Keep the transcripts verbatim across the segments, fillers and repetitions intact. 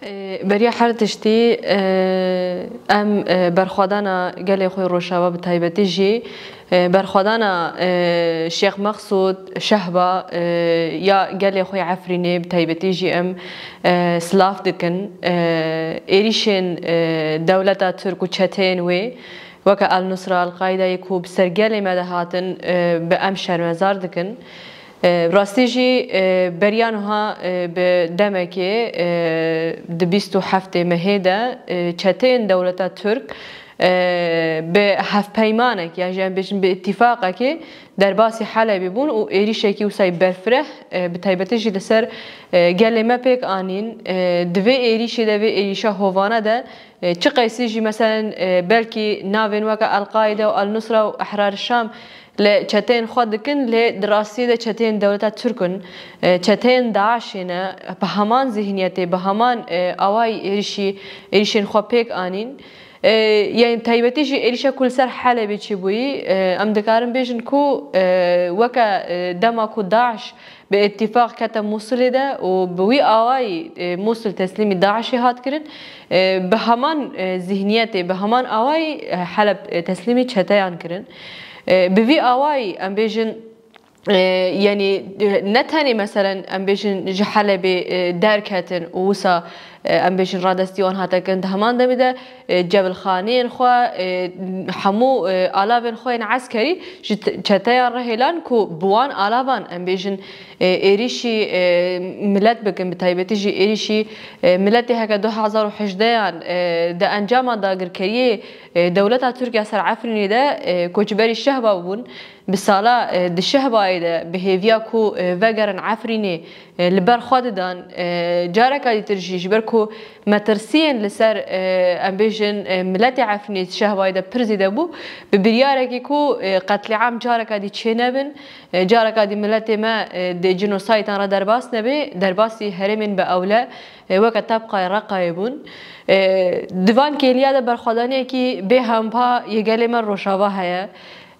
Beriya her tiştî, em berxwedana gelê xwe Rojava, bi taybetî jî berxwedana Şêx Mexsûd, Şehba ya gelê xwe Efrînê, bi taybetî jî em silav dikin. Êrîşên dewleta Tirk û çeteyên wê, weke El Nusra, El Qaîdayê ku bi ser gelê me de hatin, bi em şermezar dikin. E, bi rastî jî, e, beriya niha, e, bi demekê, e, di bîst û heftê mehê de, e, çeteyên dewleta Tirk, e, bi hevpeymanek, ya jî em bêjin bi îtîfaqekê derbasî Helebê bûn û êrîşekî wisa berfireh, e, bi taybetî jî li ser, e, gelê me pêk anîn. E, di vê êrîşê de, vê êrîşa hovane de, E, çi qeysî jî, meselen, e, belkî navên weke El-Qaîde û El-Nusra û Ehrar Şam li çeteyên xwe dikin, lê di rastiyê de çeteyên dewleta Tirk in, e, çeteyên DAIŞê ne, bi heman zihniyetê, bi heman, e, awayî êrişî, êrişên xwe pêk anîn. E, yani taybetî jî êrişa ku li ser Helebê çêbûyî, e, em dikarin bêjin ku, e, weke, e, dema ku DAIŞ bi îtîfaq kete Mûsilê de û bi wî awayî, e, Mûsil teslîmî DAIŞê hat kirin. E, bi heman, e, zihniyetê, bi heman awayî, e, Heleb, e, teslîmî çeteyan kirin. E, bi vî awayî em bêjin, e, yanî, e, ne tenê meselen em bêjin ji Helebê, e, derketin û wisa, e, em bêjin radestî wan hate kirin. Di heman demê de, e, cebilxaneyên xwe, e, hemû, e, alavên xwe yên eskerî ji t-, çeteya Rihêlan ku bi wan alavan em bêjin, e, êrîşî, e, milet bikin, bi taybetî jî êrîşî, e, miletê heke du hezar û hejdeyan, e, di encama dagirkeriyê, e, dewleta Tirkiye ser Efrînê de, e, koçberî Şehba bûn. Bi sala, e, di Şehbayê de bi hêviya ku, e, vegerin Efrînê, e, li ber xwe didan. E, careka dîtir jî ji ber ku metirsiyên li ser, e, em bêjin, e, miletê Efrînê Şehbayê de pir zêde bû, bi biryarekî ku, e, qetlîam careka dî çênebin, e, careka dî miletê me, e, di cinosaytan re derbas nebe, derbasî herêmên bi ewle, e, weke Tebqayê Reqayê bûn. E, di van kêliya de berxwedaniyekî bêhempa yê gelê me Rojava heye.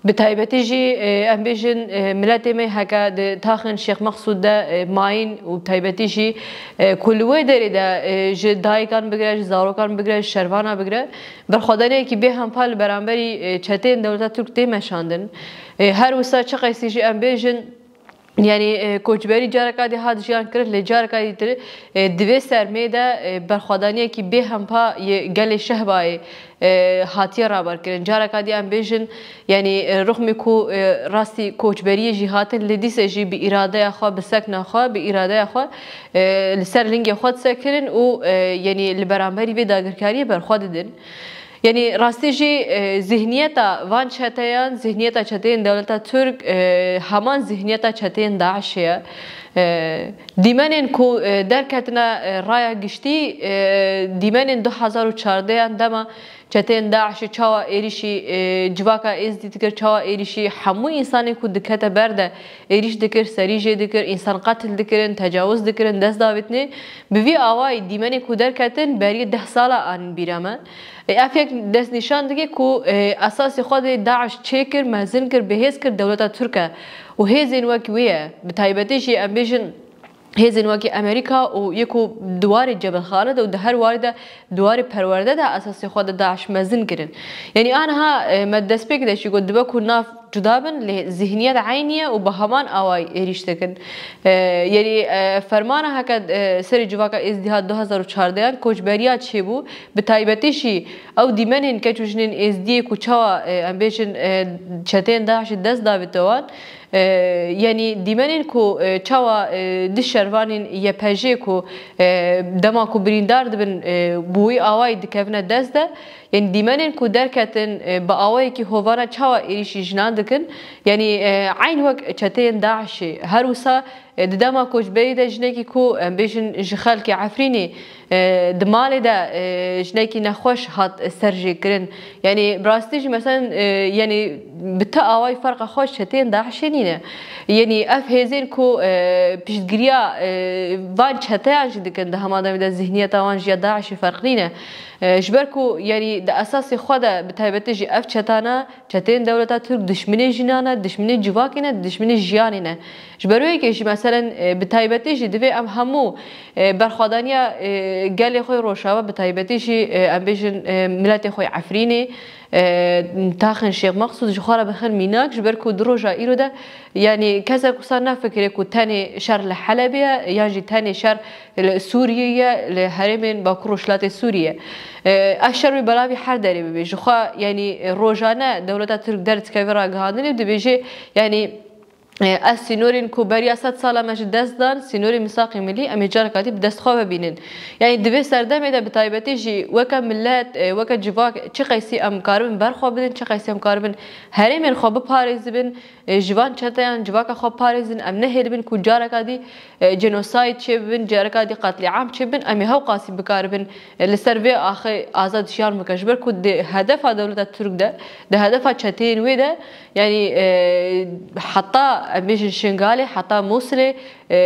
Bi taybetî jî, e, em bêjin, e, miletê me heke di taxên Şêx Mexsûd de, e, mayîn û taybetî jî, e, ku li wê derê de, e, ji dayikan bigire, ji zarokan bigire, ji şervana bigire, berxwedaniyekî bêhempa li beramberî, e, çeteyên dewleta Tirk tê meşandin. E, her wisa çi qeysî jî em bêjin, yanî, e, koçberî careka dî hat jiyan kirin, lê careka dîtir, e, di vê sermê de, e, berxwedaniyekî bêhempa yê gelê Şehbayê, e, hatiye rabarkirin. Careka dî em bêjin, yanî, e, rixmî ku, e, rastî koçberiyê jî hatin, lê dîse jî bi îradeya xwe, bi sekna xwe, bi îradeya xwe, e, li ser lingê xwe disekirin û, e, yanî li beramberî vê dagirkariyê berxwe didin. Yanî rastî jî, e, zihniyeta van çeteyan, zihniyeta çeteyên dewleta Tirk, e, heman zihniyeta çeteyên DAIŞê ye. E, dîmenên ku, e, derketine, e, raya giştî, e, dîmenên du hezar û çardeyan dema çeteyên DAIŞê çawa êrîşî, e, civaka Êzdî dikir, çawa êrîşî hemû însanên ku dikete ber de êrîş dikir, serî jê dikir, însan qetil dikirin, tecawuz dikirin, dest davêtinê. Bi vî awayî dîmenê ku derketin berî deh sala anîn bîra me. E, ev yek destnîşan dike ku, e, esasê xwe dê DAIŞ çêkir, mezin kir, bihêz kir dewleta Tirk e û hêzên wek wê ye. Bi taybetî jî em bêjin hêzên wekî Amerîka û yê ku di warê cebilxane de û di her warê de di warê perwerde de esasê xwe de DAIŞ mezin kirin. Yanî aniha, e, me destpêk de jî got dibe ku nav cuda bin, lê zihniyet eynî ye û bi heman awayî êrîş dikin. E, yanî, e, fermana heke, e, serê civaka Êzdî hat du hezar û çardeyan koçberiya çêbû, bi taybetî jî ew dîmenên keç û jinên Êzdiyê ku çawa, e, em bêjin, e, çeteyên DAIŞê dest davête wan, e, yanî dîmenên ku, e, çawa, e, di şervanên Y P J'ê ku, e, dema ku birîndar dibin, e, bi wî awayî dikevine dest de, yanî dîmenên ku derketin, e, bi awayekî hovane çawa êrîşî jinan dikin, yanî, e, eyn wek çeteyên DAIŞê. Her wisa, e, di dema koçberî de jinekî ku, em bêjin, ji xelkê Efrînê, e, di malê de, e, jinekî nexweş hat serjêkirin. Yanî bi rastî jî, meselen, e, yanî bi ti awayî ferqa xwe ji çeteyên DAIŞê nîne. Yanî ev hêzên ku, e, piştgiriya, e, van çeteyan jî dikin, di hema demê de zihniyeta wan ji ya DAIŞê ferq nîne. E, ji ber ku, yanî di esasê xwe de, bi taybetî jî ev çetana, çeteyên dewleta Tirk dişminê jinan e, dişminê civakê ne, dişminê jiyanê ne. Ji ber wê yekê jî, mesela, Meselen, e, bi taybetî jî divê em hemû, e, berxwedaniya, e, gelê xwe yê Rojava, bi taybetî jî, e, em bêjin, e, miletê xwe yê Efrînê, e, taxên Şêx Meqsûd ji xwe re bixin mînak, ji ber ku di roja îro de, yanî kesek wisa nafikire ku tenê şer li Helebê ye, yan jî tenê şer li Sûriyê ye, li herêmên Bakur Rojhilatê Sûriyê. E, ev şer wê belavî her derê bibe. Ji xwe, yanî, e, rojane dewleta Tirk derdikeve ragihandinê û dibêje, yanî, e, ev sînorên ku beriya sed sala me ji dest dan, sînorên misaqê milî, em ê careka dî bi dest xwe ve bînin. Yanî di vê serdemê de bi taybetî jî weke milet, e, weke civak, çi qeysî em karibin ber xwe bidin, çi qeysî em karibin herêmên xwe biparêzibin, e, ji van çeteyan civaka xwe parêzin, em nehêlibin ku careka dî, e, genosayd çêbibin, careka dî qetlîam çêbibin, em ê hewqasî bikaribin, e, li ser vê axê azad jiyan bikin. Ji ber ku di hedefa dewleta Tirk de, di hedefa çeteyên wê de, yanî, e, heta, em bêjin, Şingalê, heta Mûsilê, e,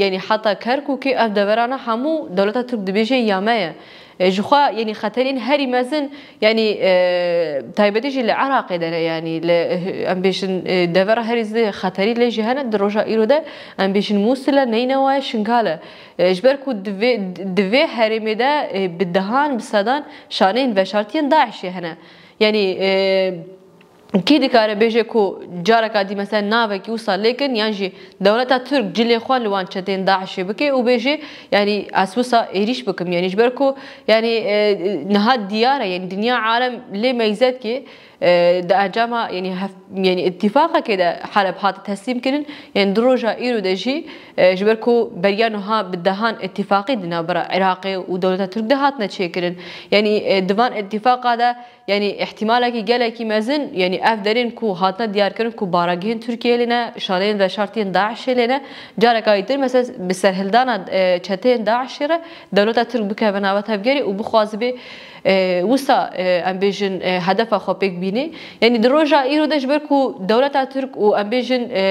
yanî heta Kerkûkê, ev deverana hemû dewleta Tirk dibêje ya me ye. E, ji xwe, yanî xeterên herî mezin, yanî, e, taybetî jî li Iraqê de ne, yanî li, em bêjin, e, devera herî zê xeterî lê jî hene, di roja îro de, em bêjin, Mûsil e, Neynewa ye, Şingal e. E, ji ber ku di vê, di vê herêmê de, e, bi dehan, bi sedan şaneyên veşartiyên DAIŞê hene. Yanî, e, Kî dikare bêje ku careka dî, mesela, navekî wisa lêkin, yan jî dewleta Tirk cilê xwe li wan çeteyên DAIŞê bike û bêje, yanî, ez wisa êrîş bikim? Yanî, ji ber ku, yanî, e, niha diyar e, yanî, dinya alem lê meyzet kê, e, di encama, yanî, hef-, yanî, îtîfaqekê de Heleb hate teslîm kirin, yanî, di roja îro de jî, e, ji ber ku beriya niha bi dehan îtîfaqî di navbera Iraqê û dewleta Tirk de hatine çêkirin. Yanî, e, di van îtîfaqa de, Yanî, îhtîmalekî gelekî mezin, yanî, ev derên ku hatine diyarkirin ku baragihên Tirkiyeyê lê ne, şaneyên veşartiyên DAIŞê lê ne, careka dîtir, mesela, bi serhildana, e, çeteyên DAIŞê re dewleta Tirk bikeve nava tevgerê û bixwazibe, e, wisa, e, em bêjin, e, hedefa xwe pêk bînê. Yanî, di roja îro de ji ber ku dewleta Tirk û, em bêjin, e,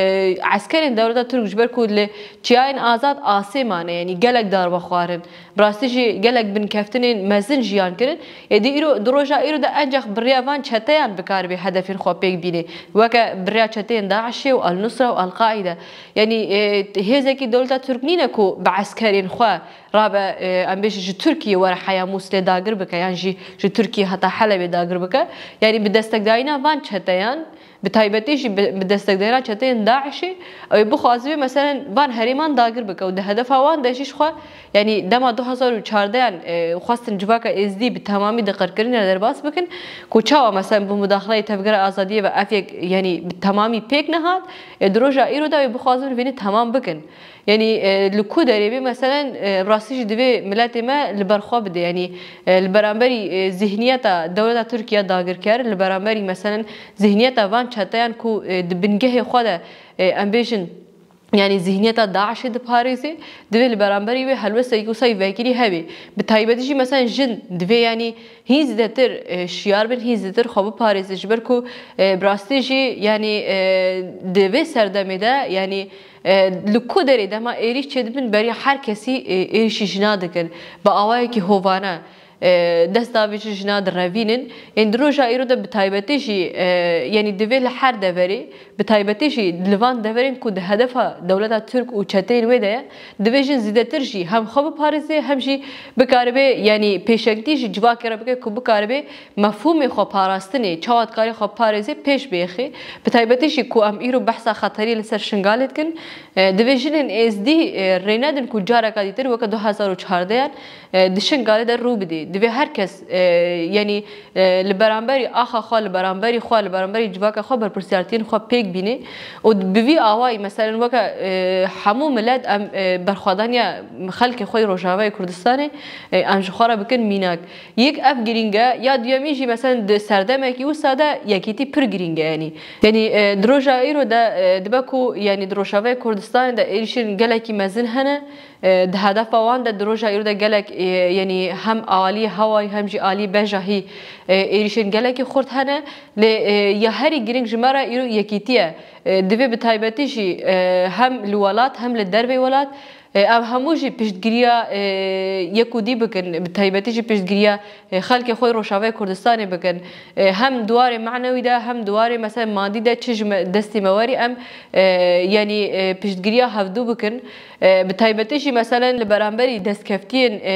eskerên dewleta Tirk ji ber ku li çiyayên azad asê mane, yanî, gelek darbe xwarin. Bi rastî jî gelek binkeftinên mezin jiyan kirin. Êdî îro, di roja îro de encax bi riya van çeteyan bikaribe hedefên xwe pêk bînê. Weke bi riya çeteyên DAIŞê û El-Nusra û El-Qaîde. Yanî, e, hêzekî dewleta Tirk nîne ku bi eskerên xwe rabe, e, em bêjin ji Tirkiyê were heya Mûsilê dagir bike, yan jî ji Tirkiyê heta Helebê dagir bike. Yanî bi destekdayîna van çeteyan, Bi taybetî jî bi, bi destekdayîna çeteyên DAIŞê, ew ê bixwazibe, meselen, van herêman dagir bike û di hedefa wan de jî ji xwe, yanî dema du hezar û çardeh an, e, xwestin civaka êzdî bi temamî di qirkirinê re derbas bikin, ku çawa, meselen, bi mudaxileyê Tevgera Azadiyê ve ev yek, yanî bi temamî pêk nehat, e, di roja îro de ew ê bixwazin vênê temam bikin. Yanî, e, li ku derê bê, meselen, e, bi rastî jî divê miletê me li ber xwe bide. Yanî, e, li beramberî, e, zihniyeta dewleta Tirk ya dagirker, li beramberî, meselen, zihniyeta van çeteyan ku, e, di bingehê xwe de, e, em bêjin, yanî zihniyeta DAIŞê diparêzê, divê li beramberî wê helwestekî wisa yî vekirî hebe. Bi taybetî jî, meselen, jin divê, yanî, hîn zêdetir, e, şiyar bin, hîn zêdetir xwe biparêzin, ji ber ku, e, bi rastî jî, yanî, e, di vê serdemê de, yanî, e, li ku derê dema êrîş çêdibin, beriya her kesî, e, êrîşî jina dikin, bi awayekî hovane, e, dest davêjin, jina direvînin. Ên di roja îro de bi taybetî jî, e, yanî divê li her deverê, bi taybetî jî li van deverên ku di hedefa dewleta Tirk û çeteyên wê de ye, divê jin zêdetir jî hem xwe biparêze, hem jî bikaribe, yanî pêşengtî ji civakê re bike ku bikaribe mefhûmê xwe parastinê, çawa dikarê xwe biparêze, pêş bêxê. Bi taybetî jî ku em îro behsa xeteriyê li ser Şingalê dikin, e, divê jinên êzdî, e, rê nedin ku careka dîtir weke du hezar û çardeh an, e, di Şingalê de rû bidê. Divê her kes, e, yanî, e, li beramberî axa xwe, li beramberî xwe, li beramberî civaka xwe berpirsiyartiyên xwe pêk bînê û bi vî awayî, meselen, weke, e, hemû milet em, e, berxwedaniya xelkê xwe yê Rojavayê Kurdistanê, e, em ji xwe re bikin mînak. Yek ev girîng e, ya duyemî jî, meselen, di serdemekî wisa de yekîtî pir girîng e, yanî. Yanî, e, di roja îro de, e, dibe ku, yanî, di Rojavayê Kurdistanê de êrîşên gelekî mezin hene. E, di hedefa wan de di roja îro de gelek, e, yanî hem alî hewayî hem jî alî bejahî, e, êrîşên gelekî xurt hene. Lê, e, ya herî girîng ji me re îro yekîtî ye. E, divê bi taybetî jî, e, hem li welat hem li dervê welat, E, ev hemû jî piştgiriya, e, yek û dî bikin, bi taybetî jî piştgiriya, e, xelkê xwe Rojavayê Kurdistanê bikin. E, hem di warê manewî de, hem di warê mesela madî de çi ji me, destê me werî em, e, yanî, e, piştgiriya hevdû bikin. E, bi taybetî jî mesela li beramberî destkeftiyên, e,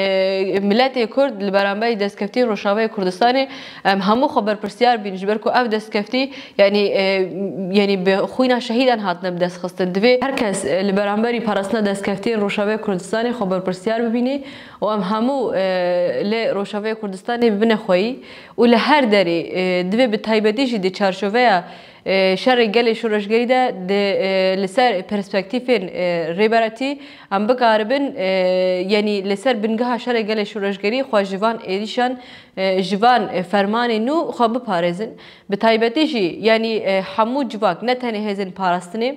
miletê Kurd, li beramberî destkeftiyên Rojavayê Kurdistanê em hemû xwe berpirsiyar bîn, ji ber ku ev destkeftî, yanî, e, yanî bi xwîna şehîdan hatine bi dest xistin. Divê her kes, e, li beramberî parastina destkeftiyên Rojavayê Kurdistanê xwe berpirsiyar bibîne û em hemû, e, li Rojavayê Kurdistanê bibine xweyî û li her derê, e, divê bi taybetî jî di çarçoveya, e, şerê gelê şoreşgerî de di, e, li ser perspektîfên, e, rêberetî em bikaribin, e, yanî li ser bingeha şerê gelê şoreşgerî xwe ji van êrîşan, e, ji van, e, fermanên nû xwe biparêzin. Bi taybetî jî, yanî, e, hemû civak, ne tenê hêzên parastinê,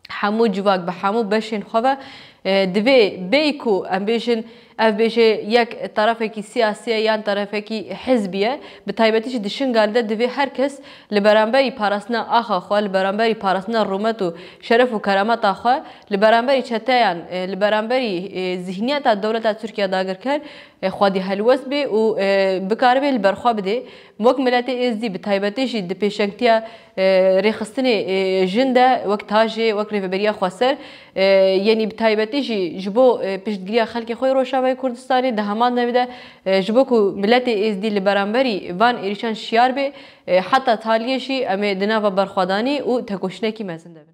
hemû civak bi hemû beşên xwe ve, e, divê bêyî ku em bêjin, ev bêje yek terefekî siyasî ye yan terefekî hizbî ye, bi taybetî jî di Şingalê de divê her kes li beramberî parastina axa xwe, li beramberî parastina rûmet û şeref û kerameta xwe, li beramberî çeteyan, e, li beramberî, e, zihniyeta dewleta Tirkiye dagirker, e, xwedî helwest bê û, e, bikaribe li ber xwe bide. Wek miletê êzdî bi taybetî jî di pêşengtiya, e, rêxistinê, e, jin de wek tajê, wek rêveberiya xweser, e, yenî bi taybetî jî ji bo, e, piştgiriya xelkê xwe yê Rojavayê Kurdistanê di heman devê de, e, ji bo ku miletê êzdî li beramberî van êrîşan şiyar bê, e, heta taliyê jî em ê di nava berxwedanî û tekoşînekî mezin de bin.